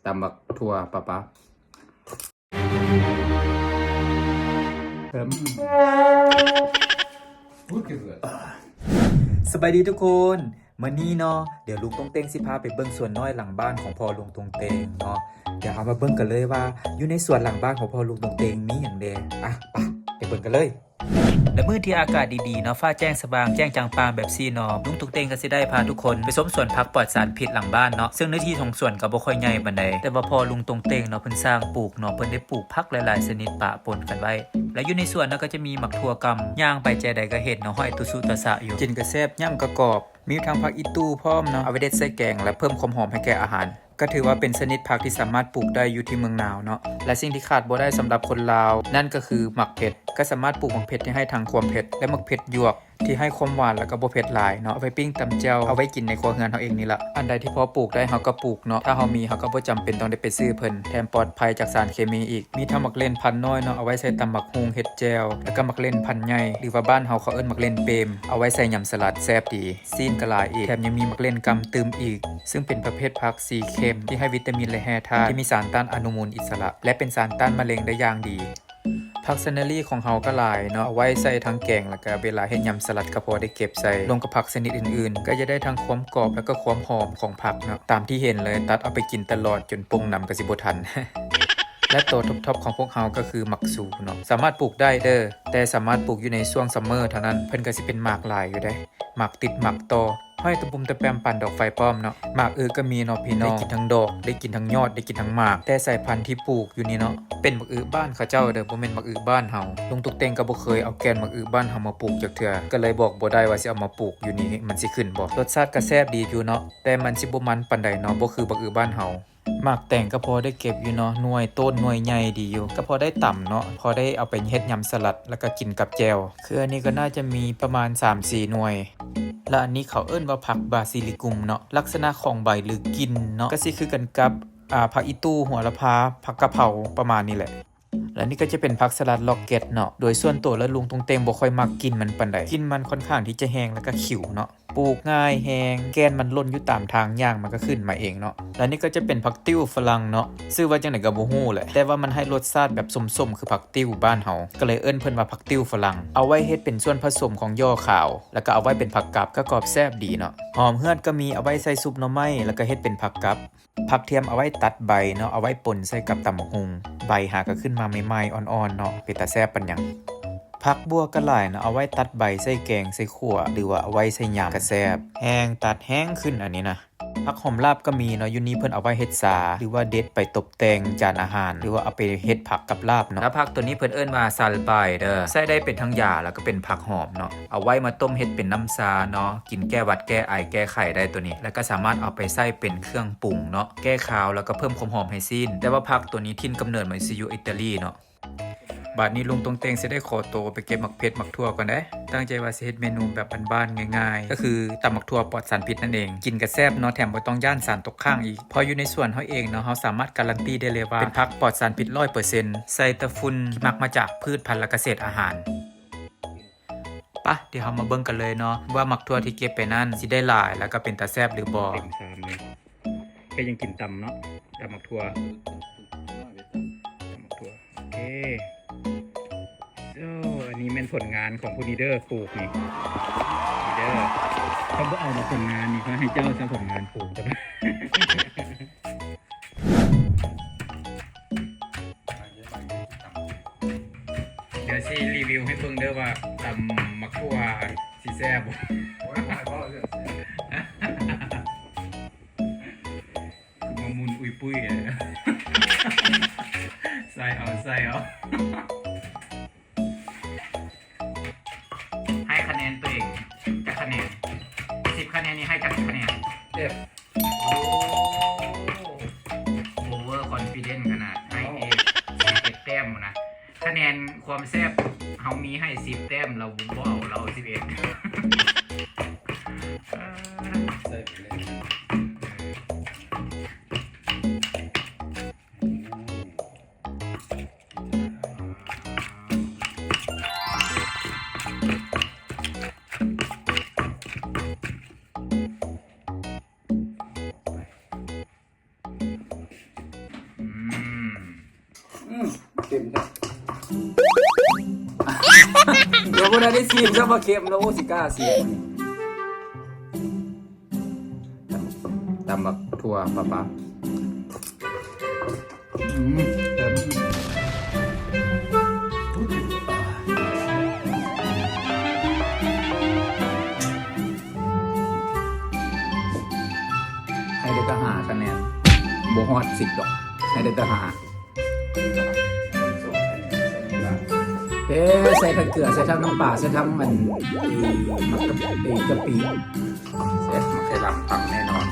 ຕຳບັກຖົ່ວປະປະ. ເອີມ ສະບາຍດີທຸກຄົນ. ມື້ນີ້ເນາະ ດຽວລຸງຕົງເຕັງຊິພາໄປເບິ່ງສວນນ້ອຍຫຼັງບ້ານຂອງພໍ່ລຸງຕົງເຕັງເນາະ. ດຽວເຮົາມາເບິ່ງກັນເລີຍວ່າ ຢູ່ໃນສວນຫຼັງບ້ານຂອງພໍ່ລຸງຕົງເຕັງມີຫຍັງແດ່. ອະ ໄປ ໄປເບິ່ງກັນເລີຍ. ໃນມື້ທີ່ອາກາດດີໆເນາະ ຟ້າແຈ້ງສະຫວ່າງ ແຈ້ງຈາງປ່າງແບບຊີ້ເນາະ ລຸງຕຸກເຕັງກໍຊິໄດ້ພາທຸກຄົນໄປຊົມສວນຜັກປອດສານພິດຫຼັງບ້ານເນາະ. ເຊິ່ງເນື້ອທີ່ຂອງສວນກໍບໍ່ຄ່ອຍໃຫຍ່ປານໃດ ແຕ່ວ່າພໍ່ລຸງຕົງເຕັງເນາະ ເພິ່ນຊ່າງປູກເນາະ ເພິ່ນໄດ້ປູກຜັກຫຼາຍໆຊະນິດປະປົນກັນໄວ້. ແລະ ຢູ່ໃນສວນເນາະ ກໍຈະມີໝາກຖົ່ວກຳ ຍ່າງໄປແຈໃດກໍເຫັນເນາະ ຫ້ອຍຕຸສຸຕະສະຢູ່. ກິນກໍແຊບ ຫຍ້ຳກໍກອບ ມີທັງຜັກອີ່ຕູ່ພ້ອມເນາະ ເອົາໄວ້ເດັດໃສ່ແກງ ແລະ ເພີ່ມຄວາມຫອມໃຫ້ແກ່ອາຫານ. ກໍຖືວ່າເປັນຊະນິດຜັກທີ່ສາມາດປູກໄດ້ຢູ່ທີ່ເມືອງໜາວເນາະ ແລະ ສິ່ງທີ່ຂາດບໍ່ໄດ້ສຳລັບຄົນລາວ ນັ້ນກໍຄືໝາກເຜັດ. ກໍສາມາດປູກໝາກເຜັດທີ່ໃຫ້ທັງຄວາມເຜັດ ແລະ ໝາກເຜັດຢວກທີ່ໃຫ້ຄວາມຫວານ ແລ້ວກໍບໍ່ເຜັດຫຼາຍເນາະ ເອົາໄວ້ປີ້ງຕຳແຈ່ວ ເອົາໄວ້ກິນໃນຄົວເຮືອນເຮົາເອງນີ້ລະ. ອັນໃດທີ່ພໍປູກໄດ້ເຮົາກໍປູກເນາະ ຖ້າເຮົາມີເຮົາກໍບໍ່ຈຳເປັນຕ້ອງໄດ້ໄປຊື້ເພິ່ນ ແຖມປອດໄພຈາກສານເຄມີອີກ. ມີທັງໝາກເລັ່ນພັນນ້ອຍເນາະ ເອົາໄວ້ໃສ່ຕຳບັກຫຸ່ງເຮັດແຈ່ວ ແລ້ວກໍໝາກເລັ່ນພັນໃຫຍ່ ຫຼືວ່າບ້ານເຮົາເຂົາເອີ້ນໝາກເລັ່ນເປມ ເອົາໄວ້ໃສ່ຫຍ້ຳສະຫຼັດແຊບດີ. ຊີ້ນກໍຫຼາຍອີກ ແຖມຍັງມີໝາກເລັ່ນກຳຕື່ມອີກ ຊຶ່ງເປັນປະເພດຜັກສີເຂັ້ມທີ່ໃຫ້ວິຕາມິນ ແລະ ແຮ່ທາດທີ່ມີສານຕ້ານອະນຸມູນອິດສະຫຼະ ແລະ ເປັນສານຕ້ານມະເລັງໄດ້ຢ່າງດີ. ຜັກເຊນເນີຣີຂອງເຮົາກໍຫຼາຍເນາະ ເອົາໄວ້ໃສ່ທັງແກງ ແລ້ວກໍເວລາເຮັດຫຍ້ຳສະຫຼັດກໍພໍໄດ້ເກັບໃສ່ ລວມກັບຜັກຊະນິດອື່ນໆ ກໍຈະໄດ້ທັງຄວາມກອບ ແລ້ວກໍຄວາມຫອມຂອງຜັກເນາະ. ຕາມທີ່ເຫັນເລີຍ ຕັດເອົາໄປກິນຕະຫຼອດຈົນປົ່ງນ້ຳກໍຊິບໍ່ທັນ. ແລະ ໂຕທັອບໆຂອງພວກເຮົາກໍຄືໝາກຊູເນາະ ສາມາດປູກໄດ້ເດີ້ ແຕ່ສາມາດປູກຢູ່ໃນຊ່ວງຊັມເມີເທົ່ານັ້ນ ເພິ່ນກໍຊິເປັນໝາກຫຼາຍຢູ່ເດ້ ໝາກຕິດໝາກຕໍ່ ຫ້ອຍຕະປຸ່ມຕະແປມປານດອກໄຟປ້ອມເນາະ. ໝາກອຶກໍມີເນາະພີ່ນ້ອງ ໄດ້ກິນທັງດອກ ໄດ້ກິນທັງຍອດ ໄດ້ກິນທັງໝາກ ແຕ່ສາຍພັນທີ່ປູກຢູ່ນີ້ເນາະ ເປັນໝາກອຶບ້ານເຂົາເຈົ້າເດີ້ ບໍ່ແມ່ນໝາກອຶບ້ານເຮົາ. ລຸງຕຸກເຕັງກໍບໍ່ເຄີຍເອົາແກ່ນໝາກອຶບ້ານເຮົາມາປູກຈັກເທື່ອ ກໍເລີຍບອກບໍ່ໄດ້ວ່າຊິເອົາມາປູກຢູ່ນີ້ມັນຊິຂຶ້ນບໍ່. ລົດຊາດກໍແຊບດີຢູ່ເນາະ ແຕ່ມັນຊິບໍ່ມັນປານໃດເນາະ ບໍ່ຄືໝາກອຶບ້ານເຮົາ. ໝາກແຕງກໍພໍໄດ້ເກັບຢູ່ເນາະ ໜ່ວຍໂຕນໜ່ວຍໃຫຍ່ດີຢູ່ ກໍພໍໄດ້ຕຳເນາະ ພໍໄດ້ເອົາໄປເຮັດຫຍ້ຳສະຫຼັດ ແລ້ວກໍກິນກັບແຈ່ວ. ຄືອັນນີ້ກໍໜ້າຈະມີປະມານສາມສີ່ໜ່ວຍ. ແລະ ອັນນີ້ເຂົາເອີ້ນວ່າຜັກບາຊິລິກຸມເນາະ ລັກສະນະຂອງໃບ ຫຼື ກິ່ນເນາະ ກໍຊິຄືກັນກັບ ອາ ຜັກອີ່ຕູ່ ຫົວລະພາ ຜັກກະເພົາ ປະມານນີ້ແຫຼະ. ແລະ ນີ້ກໍຈະເປັນຜັກສະຫຼັດລັອກເກັດເນາະ. ໂດຍສ່ວນຕົວແລ້ວ ລຸງຕຸງເຕັງບໍ່ຄ່ອຍມັກກິ່ນມັນປານໃດ ກິ່ນມັນຂ້ອນຂ້າງທີ່ຈະແຮງ ແລ້ວກໍຂິວເນາະ. ປູກງ່າຍແຮງ ແກ່ນມັນຫຼົ່ນຢູ່ຕາມທາງຍ່າງ ມັນກໍຂຶ້ນມາເອງເນາະ. ແລະ ນີ້ກໍຈະເປັນຜັກຕິ້ວຝຣັ່ງເນາະ ຊື່ວ່າຈັ່ງໃດກໍບໍ່ຮູ້ແຫຼະ ແຕ່ວ່າມັນໃຫ້ລົດຊາດແບບສົ້ມໆ ຄືຜັກຕິ້ວບ້ານເຮົາ ກໍເລີຍເອີ້ນເພິ່ນວ່າຜັກຕິ້ວຝຣັ່ງ. ເອົາໄວ້ເຮັດເປັນສ່ວນຜະສົມຂອງຍໍ່ຂາວ ແລ້ວກໍເອົາໄວ້ເປັນຜັກກັບ ກໍກອບແຊບດີເນາະ. ຫອມເຫືອດກໍມີ ເອົາໄວ້ໃສ່ຊຸບໜໍ່ໄມ້ ແລ້ວກໍເຮັດເປັນຜັກກັບ. ຜັກທຽມເອົາໄວ້ຕັດໃບເນາະ ເອົາໄວ້ປົນໃສ່ກັບຕຳບັກຫຸ່ງ. ໃບຫາກໍຂຶ້ນມາໃໝ່ໆ ອ່ອນໆ ເນາະ ເປັນຕາແຊບປານຫຍັງ. ຜັກບົ່ວກໍຫຼາຍເນາະ ເອົາໄວ້ຕັດໃບໃສ່ແກງໃສ່ຂົ້ວ ຫຼືວ່າເອົາໄວ້ໃສ່ຫຍ້ຳກໍແຊບ. ແຮງຕັດແຮງຂຶ້ນອັນນີ້ນະ. ຜັກຫອມລາບກໍມີເນາະ ຢູ່ນີ້ເພິ່ນເອົາໄວ້ເຮັດຊາ ຫຼືວ່າເດັດໄປຕົບແຕ່ງຈານອາຫານ ຫຼືວ່າເອົາໄປເຮັດຜັກກັບລາບເນາະ. ແລ້ວຜັກຕົວນີ້ເພິ່ນເອີ້ນວ່າຊາລະບາຍເດີ ໃຊ້ໄດ້ເປັນທັງຢາ ແລ້ວກໍເປັນຜັກຫອມເນາະ ເອົາໄວ້ມາຕົ້ມເຮັດເປັນນ້ຳຊາເນາະ ກິນແກ້ຫວັດແກ້ໄອແກ້ໄຂ້ໄດ້ຕົວນີ້ ແລ້ວກໍສາມາດເອົາໄປໃຊ້ເປັນເຄື່ອງປຸງເນາະ ແກ້ຄາວ ແລ້ວກໍເພີ່ມຄວາມຫອມໃຫ້ຊີ້ນ. ແຕ່ວ່າຜັກຕົວນີ້ຖິ່ນກຳເນີດມັນຊິຢູ່ອີຕາລີເນາະ. ບາດນີ້ລຸງຕົງເຕັງຊິໄດ້ຂໍໂຕໄປເກັບໝາກເຜັດໝາກຖົ່ວກ່ອນເດ້. ຕັ້ງໃຈວ່າຊິເຮັດເມນູແບບບ້ານໆ ງ່າຍໆ ກໍຄືຕຳໝາກຖົ່ວປອດສານພິດນັ້ນເອງ. ກິນກໍແຊບເນາະ ແຖມບໍ່ຕ້ອງຢ້ານສານຕົກຄ້າງອີກ ເພາະຢູ່ໃນສວນເຮົາເອງເນາະ ເຮົາສາມາດກາຣັນຕີໄດ້ເລີຍວ່າເປັນຜັກປອດສານພິດຮ້ອຍເປີເຊັນ ໃສ່ແຕ່ຝຸ່ນທີ່ໝັກມາຈາກພືດພັນ ແລະ ກະເສດອາຫານ. ປະ ດຽວເຮົາມາເບິ່ງກັນເລີຍເນາະ ວ່າໝາກຖົ່ວທີ່ເກັບໄປນັ້ນຊິໄດ້ຫຼາຍ ແລ້ວກໍເປັນຕາແຊບຫຼືບໍ່. ເຕັງສາມເລີຍ. ແຄ່ຍັງກິນຕຳເນາະ ຕຳໝາກຖົ່ວ ຕຳໝາກຖົ່ວ. ໂອເຄ ໂອ້ ອັນນີ້ແມ່ນຜົນງານຂອງຜູ້ນີ້ເດີ ປູກນີ້ ນີ້ເດີ. ເຂົາບໍ່ເອົາດອກຜົນງານນີ້ ເຂົາໃຫ້ເຈົ້າຊະ ຜົນງານປູກ. ດຽວຊິຣີວິວໃຫ້ເບິ່ງເດີວ່າຕຳໝາກຖົ່ວຊິແຊບບໍ່. ໂອ້ຍ ບໍ່ໃຫ້ເວົ້າເລື່ອງແຊບ. ຄືມາໝຸ່ນອຸຍປຸ້ຍເລີຍ. ໃສ່ເອົາ ໃສ່ເອົາ. ໃຫ້ຄະແນນຕົວເອງຈັກຄະແນນ? ສິບຄະແນນນີ້ໃຫ້ຈັກຄະແນນ? ເອັບ. ໂອ້ ໂອເວີຄອນຟີເດັນຂະໜາດ ໃຫ້ເອັບ ສິບເອັດແຕ້ມພຸ້ນນະ. ຄະແນນຄວາມແຊບເຮົາມີໃຫ້ສິບແຕ້ມ ລາວບໍ່ເອົາ ລາວເອົາສິບເອັດ. ໃສ່ໄປເລີຍ. ອືມ. ເຄັມແທ້ ຍັງບໍ່ທັນໄດ້ຊີມຊ້ຳວ່າເຄັມເນາະ. ໂອ້ ຊິກ້າຊີມນີ້ ຕຳ ຕຳບັກຖົ່ວປະປະ. ອືມ ແບບ ໃຫ້ໄດ້ແຕ່ຫ້າຄະແນນ ບໍ່ຮອດສິບດອກ ໃຫ້ໄດ້ແຕ່ຫ້າ. ເອີ ໃສ່ທັງເກືອ ໃສ່ທັງນ້ຳປາ ໃສ່ທັງອັນ ເອີ ໝາກກະ ເອີ ກະປິ ແຊບ ໝາກໄຂ່ລຳຕຳແນ່ນອນ.